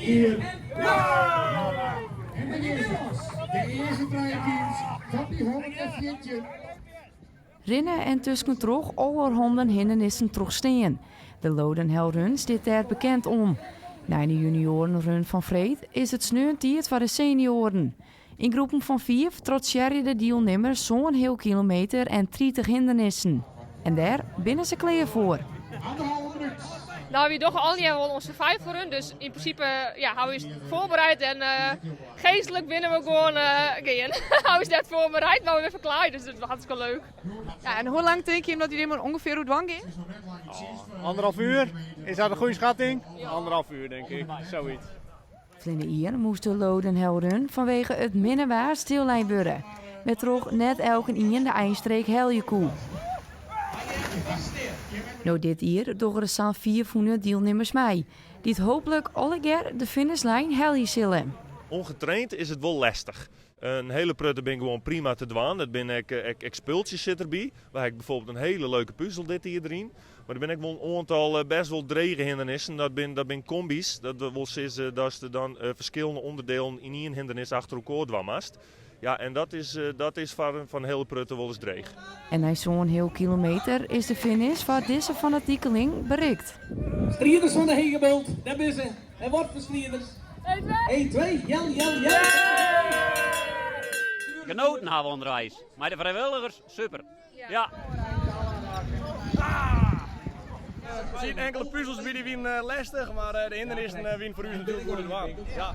4. En de de earste trije teams fan dy 114. Rinne en tuskentroch allerhande hindernissen trochstean. De Lodenhelrun stiet dêr bekend om. Nei de junioarenrun fan freed is it sneon tiid foar de senioaren. Yn groepen fan fiif trotsearje de dielnimmers sân heal kilometer en 30 hindernissen. En dêr binne se klear foar. Nou, wy dogge allegear wol oan survival run, dus yn prinsipe ja, hawwe wy foarbereid en geastlik binne we gewoan gean. Hawwe ús net foarbereid, mar we binne ferklaaid, dus dat is hartstikke leuk. Ja, en hoe lang tinke jim dat dy der ûngefear oer dwaan gean? Anderhalf uur, is dat een goede schatting? Anderhalf uur denk ik, zoiets. Ferline jier moast de Lodenhelrun fanwege it minne waar stillein wurde, wêrtroch net elkenien de einstreek helje koe. No dit jier dogge der sa'n 500 dielnimmers mei, dy't hooplik allegear de finishlijn helje sille. Ongetraind is it wol lestich. In hiele protte binne gewoan prima te dwaan. Dat binne ek, ek, ek spultsjes sit derby. We ha bijvoorbeeld in hiele leuke puzel dit jier deryn. Mar der binne ek wol in oantal bêst wol drege hindernissen. Dat binne, dat binne komby's. Dat wol sizze datst dan ferskillende ûnderdielen yn ien hindernis achter elkoar dwaan moatst. Ja, en dat is, dat is foar in, foar in hiele protte wolris dreech. En nei sân heal kilometer is de finish foar dizze fanatikeling berikt. Striders fan de Hegebult, dêr binne se. En wat foar striders. 1, 2, jel, jel, jel. Genoten hawwe we ûnderweis. Mei de frijwilligers, super. Ja. Der sieten inkelde puzels by dy wienen lestich, mar de hindernissen wienen foar ús natuerlik goed te dwaan. Ja.